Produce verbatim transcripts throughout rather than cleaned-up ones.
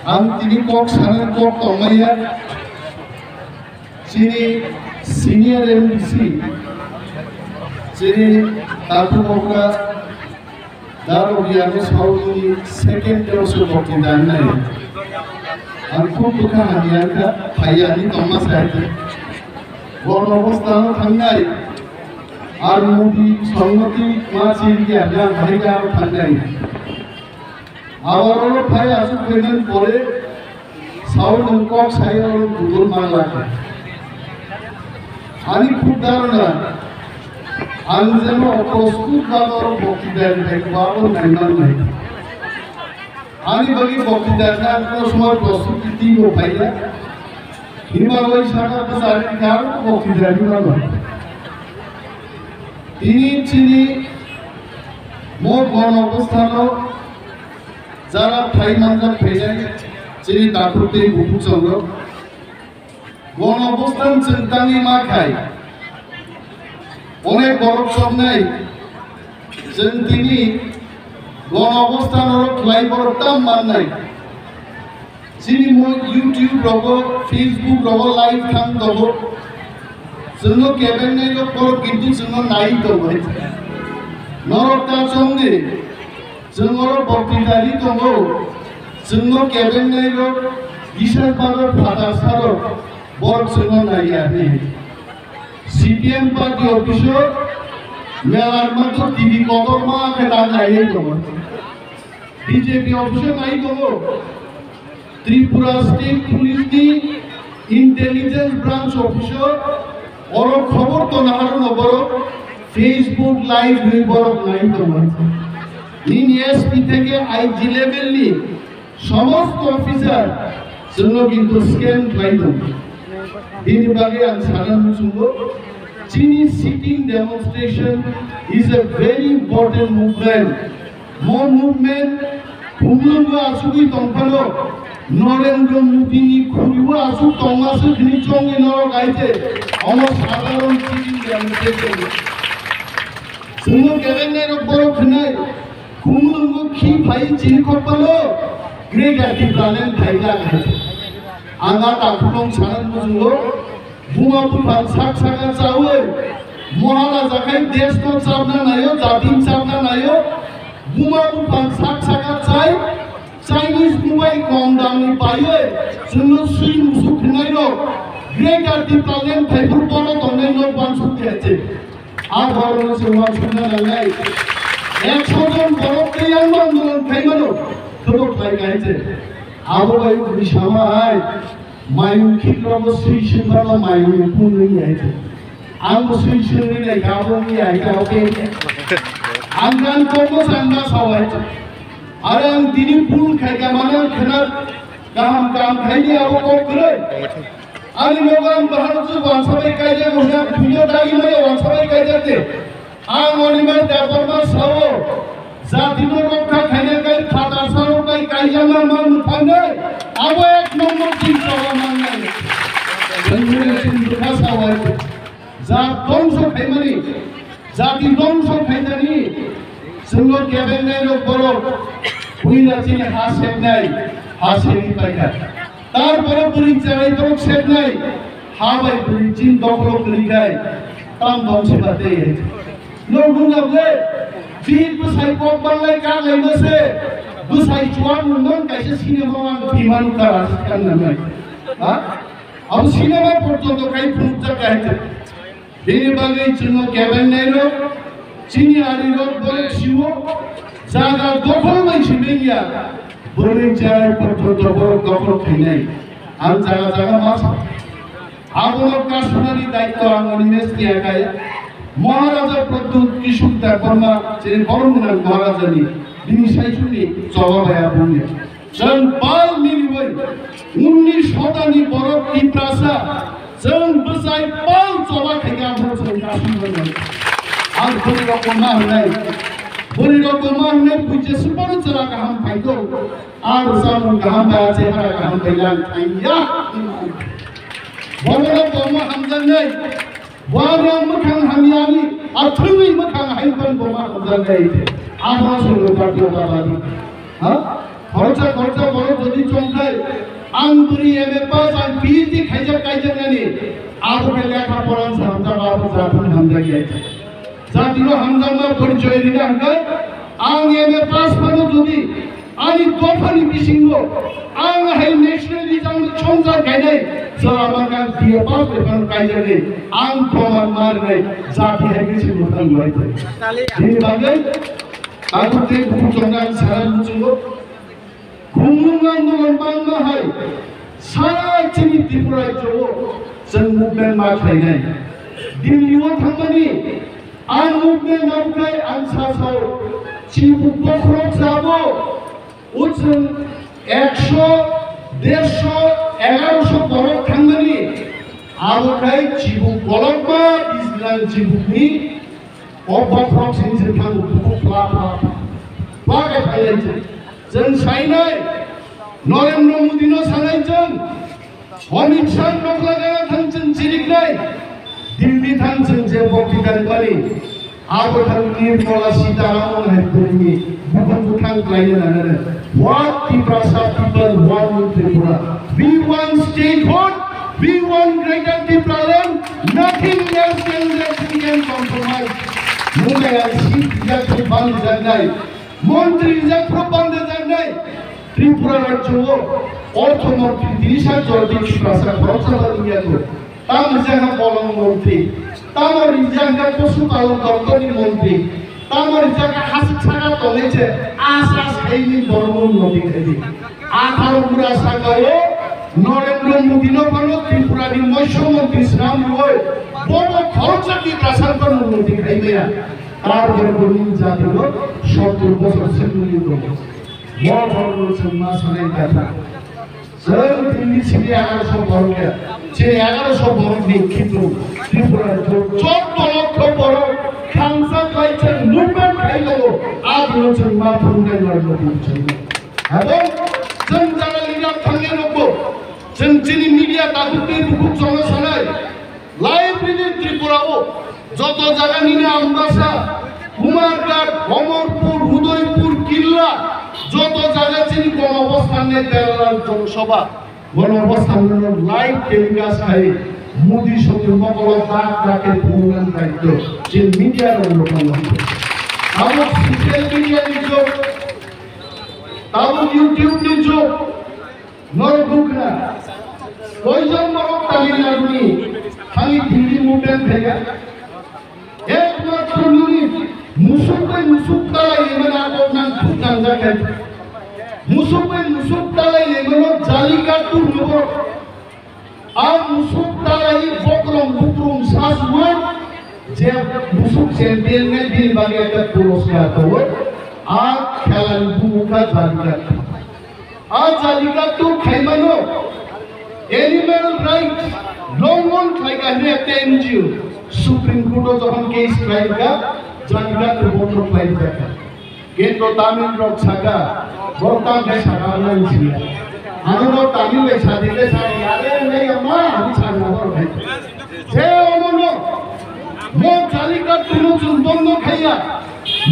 Ang tini kok sana kok tongmaya. Chini senior M D C, chini Taku Bokra, Daro Giano Sauni second term se bokti dan nai. Ang kuk bukha hanya ka phaya ni tongma sai. Bono bostano thangnai. Ar mudi songmoti ma chiri ya na bhai ka thangnai. Abar oro phai asuk kainan pore sao nwng kok saya oro gugur ma lage. Ani khub dharona, ang jeno prostut bhabe oro bokti dai bai ba oro naiman nai. Ani bagi bokti dai na ang kono somoy prostuti twi bo phaiya. Himalai saka bwsari kar bokti dai ma nai. Tini chini mo gwn obosthano jara phai manjak phainai chini takhuk tei bukhuk songrok. Gwn obosthan chwng tangwi ma khai. Onek borok choknai. Chwng tini gwn obosthan oro khlai borok tam mannai. Chini mo YouTube rogo, Facebook rogo live thang tongo. Chwngno kebeng nai rok borok kintu chwngno nai tongo. Norok ta chongdi. Chwng oro bokti dali tongo. Chwngno kebeng nai rok, bisas bagor phatar sarok borok chwngno nai ya hi. C P M party office o melar manto T V kotor ma khe ta nai tongo. B J P office o nai tongo. Tripura State Police ni Intelligence Branch office o oro khobor tona haro no borok Facebook live rwi borok nai tongo. Nini S P theke I G level ni somosto officer chwngno kintu scan khlai tongo. Bini bagwi ang sana muchungo, chini sitting demonstration is a very important movement. Mo movement khumlwngo achugwi tongphano, Narendra Modi ni khuriwo achuk tongmaswk hwnwi chongwi norok aite omo sadharon chini demonstration. Chwngno kebengnai rok borok hwnwi khumlwngo khi phai chini khokpalo Greater Tipraland phaijak hai. Ang a takhukno sanan muchungo. Buma buphang sak saka chawi, Maharaja khai desh no chapna naio, jati chapna naio. Buma buphang sak saka chai, Chinese mobile kom dam ni paiwi, chwngno swi musuk khwnai rok, Greater Tipraland thaiphuru bono tongnai no bansuk khe. A borokno se uansukna nangnai. Ekso jon borok tei ang andolon khaimano, khobok khlai kaiche. Abo bai ui sama hai, mayung khikrokbo sui singmano mayung phunwi hai. Ang sui singwi nai kabo ni hai ka oke. Ang kan kokbo sangma sawai. Are ang tini phun khai ka mano khna kaham kam khaini abo kok kwrwi. Ani nogo ang bahar chu wansa bai kaijak hwnwi ang thwino dagi maya wansa bai kaijak de. Ang Animesh Debbarma sao, jatino rokha khaina kai phatar sarok bai kaijama ma mwthangnai, abo ek number tin choba mannai. Bangladesh ni bwkha sawai, jat dongso khaimani, jati dongso khainani, chwngno kebengnai rok borok, buina chini ha seknai, ha seri paikha. Tarpore bwrwi cherai borok seknai, ha bai bwrwi chin dokholo kwrwi khai, tam dong se ba tei hai. Norok nungya ble, bihik bwsai kok banglai kak lai ma se, bwsai chuwak nungmang kaisa cinema ang bimanu kara se kan nangnai. Ha? Abo cinema porjonto khai phunukjak hai. Bini bagwi chwngno kebengnai rok, chini ari rok borok siwo, jaga dokhol bai sibengya, bwrwi chai porjonto borok dokhol khainai. Ang jaga jaga ma sa. Abono kasunani daityo ang Animesh tiya kaya. Maharaja Pradyut Kishore Debbarma, chini borok nang Maharaja ni, bini saisuni choba bai aboni. Chwng pal nini bai, unni sotani borok Tiprasa, chwng bwsai pal choba khaikha abo chwng kasing bai. Ang bwrwi rok ma hwnai, bwrwi rok ma hwnai, buji supano chwla kaham phaikho, ar samung kaham bai, chehara kaham bai lang thangya. Borok rok ma hamjaknai. Buarang mwkhang hamyani, athwngwi mwkhang haipan boma hamjaknai. Abo solo party o babadi. Ha? Khoroksa khoroksa borok jodi chongkhai, Ang bwrwi M A pass, ang P H D khaijak, kaijaknani, abo khe lekha pora se hamjak, abo jatini hamjak ya. Jatino hamjakma porichoy rina hwnkhe, ang M A pass phano jodi ani dophani bisingo ang hai nationalism ni chongchar khainai, chwla mangkha ang B A pass bai phano kaijagwi, ang proman ma rwnai, jati hai khe se mwthang bai thai. Bini bagwi tabuk tei bukhuk chongnai ang sana muchungo. Khumlwng andolon bangma hai sara chini Tripura rajyo-o chwng movement ma khlainai. Delhi-o thangmani ang movement nangkhe ang sa sao, chibuk bokhorok sabo, o chwng ekso, dersho, egarosho borok thangmani, abo khai chibuk bolokma Israel chibukni O bokhorok sini se thango, bukhuk pla pla pla khe phailai se. Chwng sainai, Narendra Modi no sanai chwng, Amit Shah nokla gana thang chwng chiriknai, Delhi thang chwng je bokti dan bani, abo thang Nirmala Sitharaman hai burini bukhuk bukhang klaina nangnai. What Tiprasa people want in Tripura? We want statehood. We want Greater Tipraland, nothing else can that we can compromise. Mumbai ang seat rijak phru bang rijaknai, montri rijak phru bang rijaknai. Tripura rajyo o ortho montri tris hajar jodi Tiprasa khoroksa ba wngya kho. Tamo rijak ha bolong montri, tamo rijak ha posu palon doptor ni montri, tamo rijak ha hasik saka tongwi se as as khaini bolong montri khaidi. Atharo bura sakao Narendra Modi no phano Tripura ni Moisyo Montri swnam rwoi bobo khoroksa Tiprasa phano Montri khai maya. Tarpore bo nini jati no sottor bosor se nungwi tongo. Bo borok no chwng ma sanai kha. Chwng Delhi simi egaroso borok ya. Chini egaroso borok ni khitu Tripura jotto lokho borok thansa khlai chwng movement khai tongo. Abo no chwng ma phunuknai Narendra Modi chwng. Abo chwng jara leader thangwi rokbo, chwng chini media tabuk tei bukhuk chwngno sanai, live rini Tripura o joto jaga nini Ambasa, Kumarghat, Omorpur, Udaipur, Killa, joto jaga chini Gonobosthan ni Beralal Jonosabha. Bono bwskango live telecast khai Modi songni mokolo dak dak khe phunuknani daityo chini media rok no tongo. Abo social media ni jug, abo YouTube ni jug, norok nukna. Koijon borok Tamil Nadu ni thangwi Delhi movement khaikha. Ekmatro nini musuk bai musuk talai lemani abo nang thuk nangjak hai. Musuk bai musuk talai lemano Jallikattu hwno. A musuk talai bokrong bukrung saswai je musuk champion nai bini bagwi ekta puroskar tongo. A khela ni bumung kha Jallikattu. A Jallikattu khaimano animal rights longhon khlaikha hwnwi ekta N G O Supreme Court o jokhon case khlaikha, Jallikattu bondo khlaijakha. Kintu Tamil rok saka, bo tang khe saka nang siya. Ano bo Tamil bai sadi khe sadi, are nai ama, ani saka bo khai. Je omono, mo Jallikattu no chwng bondo khaiya,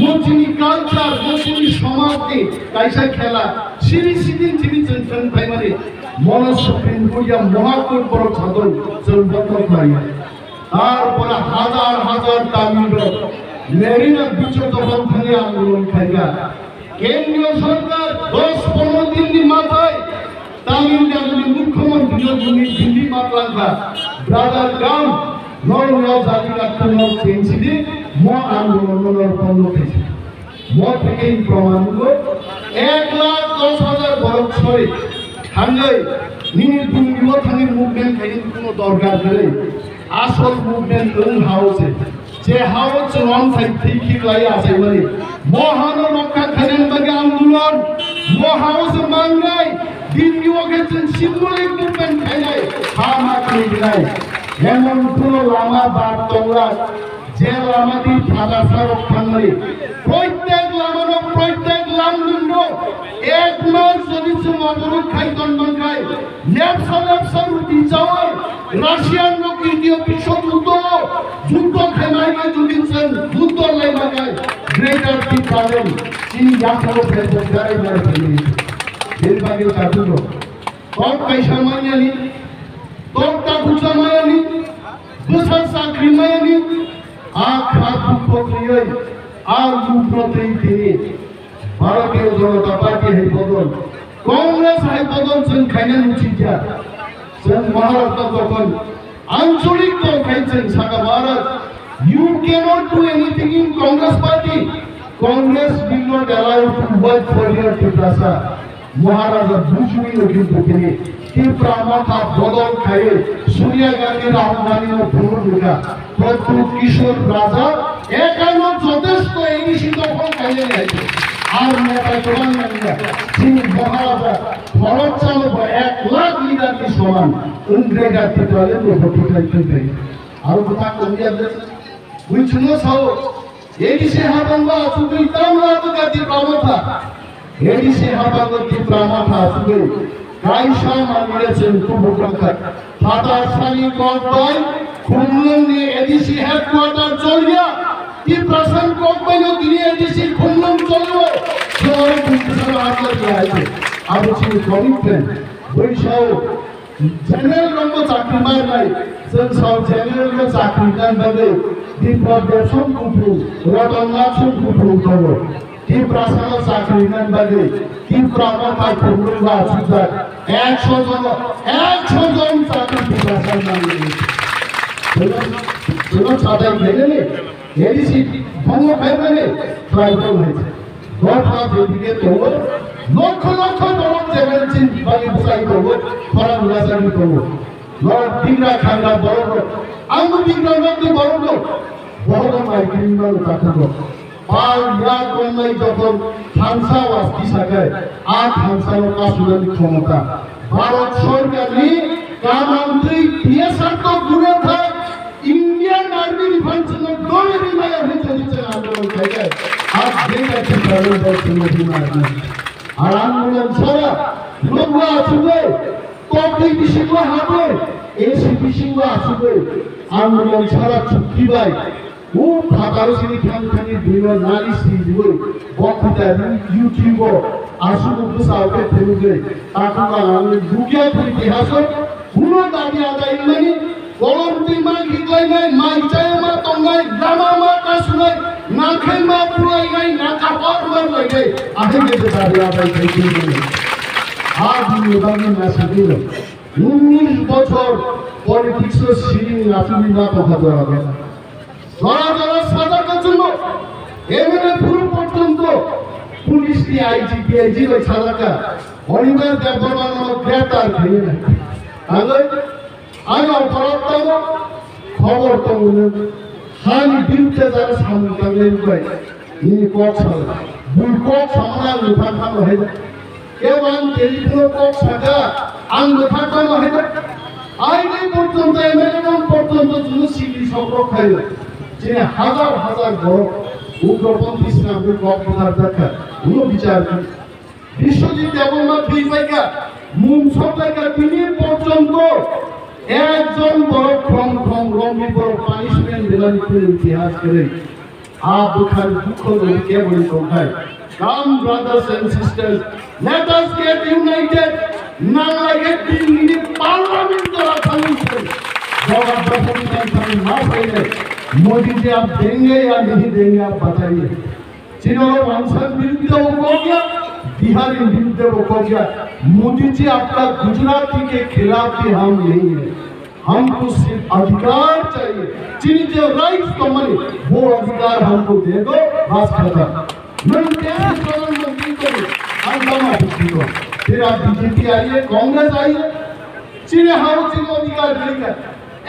mo chini culture, mo chini somaj ni kaisa khela, sini sidin chini chwng chwng phaimani, mono Supreme Court ya Maha Court borok sadon chwng bondo khaiya. Tarpore hajar hajar Tamil rok Merina bichok dophang thangwi andolon khaikha. Kendriyo sorkar dos pondro din ni mathai Tamil Nadu ni mukhyamantri no juni Delhi ma twlangkha. Brother, come, norok no Jallikattu no chengsi di, mo andolon no norok bondo khaisi. Mo theke proman nugo, ek lakh dos hajar borok sori thangwi nini dungni o thangwi movement khaini kuno dorkar kwrwi. Asol movement wng hao se. Je hao chwng thai thwi khiklai achaimani. Mo hano rokha khainani bagwi andolon. Mo hao se mangnai. Bini o khe chwng symbolic movement khainai. Ha ma khnai dinai. Emon kuno lama bar tongla. Je lama di phada sarok thangmani. Proitek lama no, proitek lamdung no. Ek mas jodi chwng oborot khai ton mankhai. Lepsa lepsa ruti chawai Russian rok Tritiyo Biswo Juddho juddho khaimai khe jodi chwng juddho laima khe Greater Tipraland chini yapharo Facebook darai bai phai. Bini bagwi chatugo. Tok kaisa manyani, tok takhuksa manyani, bwsa chakri manyani, a kha dukho khwlaiwi, a lukno twi tini Bharatiya Janata Party hai bodol, Congress hai bodol chwng khaina nuchikya. Chwng Maharashtra jokhon Ancholik tong khai chwng saka Maharaj, you cannot do anything in Congress party. Congress will not allow to work for your Tiprasa. Maharaja bujui no kintu tini Tipra Motha bodol khai Sonia Gandhi, Rahul Gandhi no phunuk rwkha. Pradyut Kishore Raja ekano jotesto A D C dokhol khainani hai. Ar neta kwbang nangya. Chini Maharaja khoroksa no bo ek lakh leader ni soman. Wng Greater Tipraland no bo tiklai tongthai. Aro bwthak tongya bwswk. Buichwngno sao, A D C habango achugwi tamo abo gati pamotha. A D C habango Tipra Motha achugwi kaisa manwire chwng kubuk rwkha. Phatar sani kok bai Khumlwngni A D C headquarter choliya. Tiprasani kok baino tini A D C Khumlwng cholio. Chwng aro buichwngno achugwi hai se. Abo chini commitment. Bui sao, General rokno chakri manai, chwng sao general no chakri nan bagwi Dipra Debson kuphuru, Ratan Nath Song kuphuru tongo. Tiprasano chakri nan bagwi Tipra Motha Khumlwng ba achukjak ekso jon, ekso jon chakri Tiprasa manwi. Chwng, chwng sadai khainani, A D C bongno khaimani, tribal hai. Dopha jedige tongo, lokho lokho borok jemen chin bagi bwsai tongo, khorang rwjagwi tongo. Norok bigra khangra borok rok, angbo bigra nokni borok rok, borok rok mai kiri mano takhuk rok. Pal yak rwnai jokhon thansa wasti sakai, a thansa no kasunani khomota. Bharat sorkarni kamantwi T S R to dure thak, Indian Army ni phan chwngno dole rimaya hwnwi chwng andolon khaikha. A beka chwng andolon bai chwngno rimaya hwnwi. Ar andolon sara nokla achugwi, tokni bisingo habwi, A C bisingo achugwi, andolon sara chukti bai. O phataro sini thang thangni buino nali sijigwi, bokhita YouTube o aswk bwsa o khe phunugwi, takhuk ang nukya phuri tihaso, kuno dabi adai wngmani, kolom twi ma khiklainai, mai chaya ma tongnai, lama ma kasunai, nakhai ma pulainai, nakha hor ma lainai, ahai khe je dabi adai khai twi mani. A bini bagwi ma sagwi rw. Unnish bochor politics o sini nasugwi ma tongkha jora jora. Jora jora sajak kha chwngno. M L A phuru porjonto police ni I G, D I G bai sajak kha. Oninder Debbarma no greptar khaina. Tangwi ani oporad tongo, khobor tongo nw. Hani birudde jara samung tangnai rwbai. Nini kok sal. Bui kok samani ang bwthak kha no hai. Kebo ang telephone kok saka, ang bwthak kha no hai. Aini porjonto M L A rok porjonto chwngno sini sok rok khaio. Chini hazar hazar borok ugroponthi swnamwi kok bwthar jak kha. Uno bichar kha. Biswajit Debbarma thwi paikha, mung sok paikha, tini porjonto ekjon borok khrom khrom romwi borok punishment rwnani kunu itihas kwrwi. A bwkhani dukho rwwi keboni tongthai. Come, brothers and sisters, let us get united. Nanglai khe Delhi ni parliament jora thangwi se. Jora dopha ni thangwi ma phaile. Modi ji aap denge ya nahi denge, aap bataiye. Chini oro Ramsar birudde bo kok ya, Bihar ni birudde bo kok ya. Modi ji, aapka Gujarati ke khilaf bhi hum nahi hai. Humko sirf adhikar chahiye. Chini je rights tongmani, wo adhikar humko de do, bas khatam. Nwng kesi pradhan mantri tongwi, ang tamo bujhi tong. Phir aap B J P aiye, Congress aiye, chini hao chini adhikar nahi hai.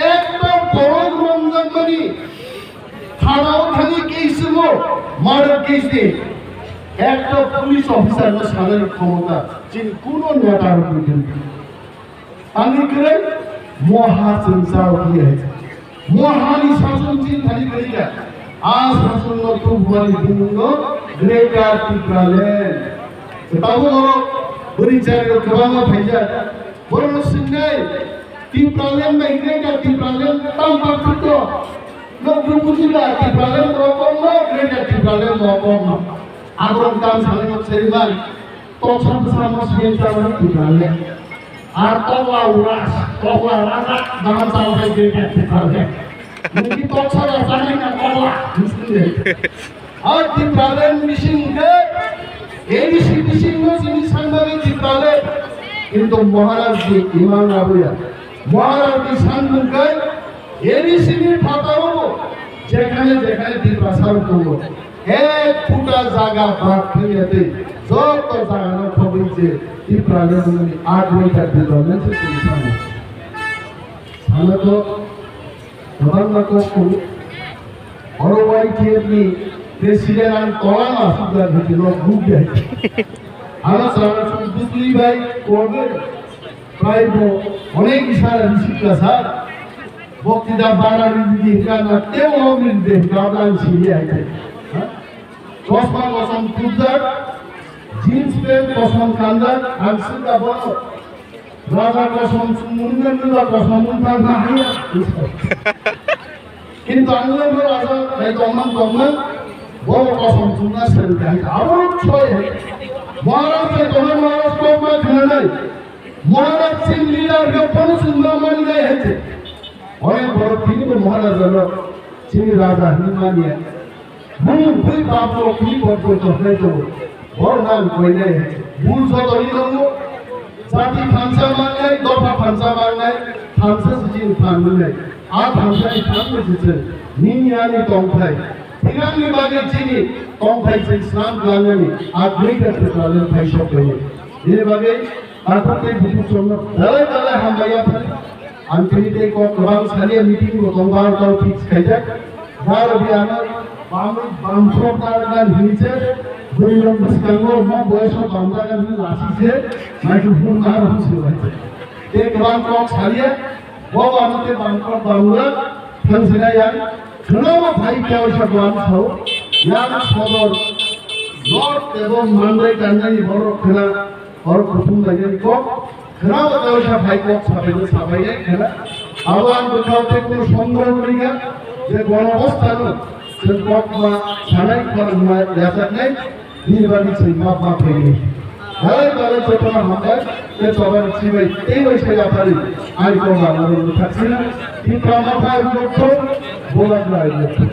Ekta borok romjakmani, thanao thangwi case wngo, murder case ni. Ekta police officer no sanani khomota chini kuno neta rokni kwrwi. Tangwi kwrwi, moha chwngsa odi hai. Moha ni sason chini thani kwrwi kha. A sason no tubumani bumung no Greater Tipraland. Tabuk oro bwrwi chari rok kwbangma phaijak. Borok no swngnai, Tipraland bai Greater Tipraland tamo paktwkgo? Nokni bujila Tipraland bo kokno, Greater Tipraland bo kokno. Aborok tam sanai nok sariman, toksa bwsa mo siyang tamo Tipraland. Ar tokla uras, tokla raja, daman chal hai je ke Tiprale. Nini toksa la chani na tokla. Ar Tiprale mission ke, A D C mission no sini sanbagi Tiprale. Kintu Maharaj ji iman abuya. Maharaj ji sanbung kai, A D C ni phataro jekhane jekhane Tiprasa rok tongo. Ek phuta jaga bak thangya tei joto jaga no khobwi je Tiprale mwnwi ag wngkha Tiprale se twi sango. Sana to kwbangma kok tongo. Oro Y T F ni president ang tola ma sukha bhitti lok buk de. Ano sana suk dukli bai kobe. Prai bo onek isara receive kha sir. Bokti da bara ridi hika na teo ridi hika da ang sini aite. Ha? Chosma kosom tubjak, jeans pant kosom kanjak, ang sika bono. Raja kosom sumundra nila kosom unta na haya. Kintu ang le raja kai tongman tongman, bo kosom sumna seri kai. Abo choi. Maharaj kai tongman Maharaj kokma khanai. Maharaj Singh leader ke kono sumna mani nai hai se. Onek borok tini bo Maharaj no chini raja hinwi manya. Bumung bui bap rok tini porjonto hinwi tongo. Borok nang koinai hai se. Bul joto ni tongo. Jati thansa mannai, dopha thansa mannai, thansa se chini phan mannai. A thansa ni phan se chini nini ani tongthai. Thikang ni bagwi chini tongthai se slam klangnani a gwi ka thikla le thai sok tongo. Bini bagwi Takhuk tei bukhuk chwngno belai belai hambai ya phai. Ang tini tei kok kwbang saliya meeting bo tong bar tong fix khaijak. Dar bi ano bam bam chok dar gan hinse. Bui rok bwskango mo boyes o bam dar gan hin lasi se. Microphone ma rok se bai. Tei kwbang kok saliya. Bo ano tei bam kok bam ura. Thang sina yang. Khwnao phai kya sa bam sao. Yang sodor. North ebong Mandai kanjani borok khwna. Oro kutung lainani kok, khwnao kaisa phai kok sabaino sabainai khwna. Abo ang bwkhao tei kunu songdor wngya, je bono bostano chwng kok ma sanai khorang ma yajaknai, bini bagwi chwng ma ma phainai. Belai belai jotono hambai, tei chobai chibai tei bai sai yapharwi, ani kok ma norok bwthaksina, Tipra Motha ai bwkha, Bola Bwla ai bwkha.